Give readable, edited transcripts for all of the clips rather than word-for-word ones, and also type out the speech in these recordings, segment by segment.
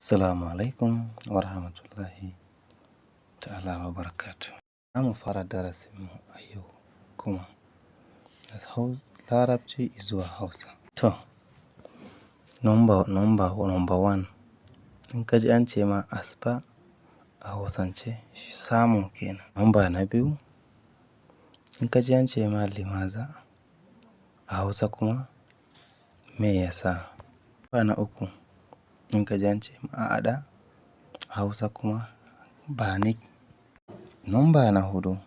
Assalamu alaikum wa rahmatullahi ta'ala wa barakatuh. Za mu fara darasinmu a yau kuma Larabci izuwa Hausa. To, number one, in ka ji an ce ma asba a Hausance, samu kenan. Number na biyu, in ka ji an ce ma limaza a Hausa kuma, me yasa? Number na uku, in ka ji an ce ma a'ada a Hausa kuma, ba ni. Number na huɗu,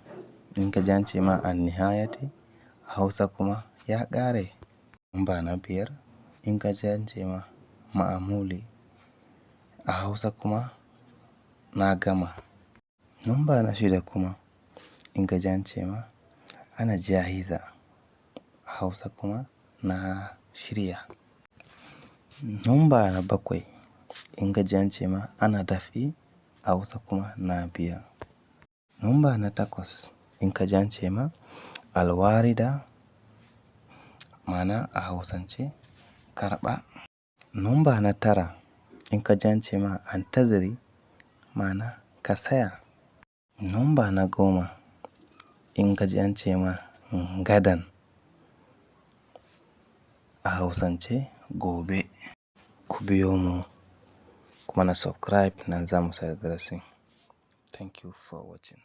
in ka ji an ce ma annihayati a Hausa kuma, ya ƙare. Number na biyar, in ka ji an ce ma ma'amuli a Hausa kuma, na gama. Number na shida kuma, in ka ji an ce ma ana jahiza a Hausa kuma, na shirya. Number na bakwai, in ka ji an ce ma ana dafi a Hausa kuma, na biya. Number na takwas, in ka ji an ce ma alwarida, ma'ana a Hausance, karɓa. Number na tara, in ka ji an ce ma antaziri, ma'ana ka saya. Number na 10, in ka ji an ce ma gadan a Hausance, gobe. Ku biyo mu kuma na subscribe, nan za mu saka darasin. Thank you for watching.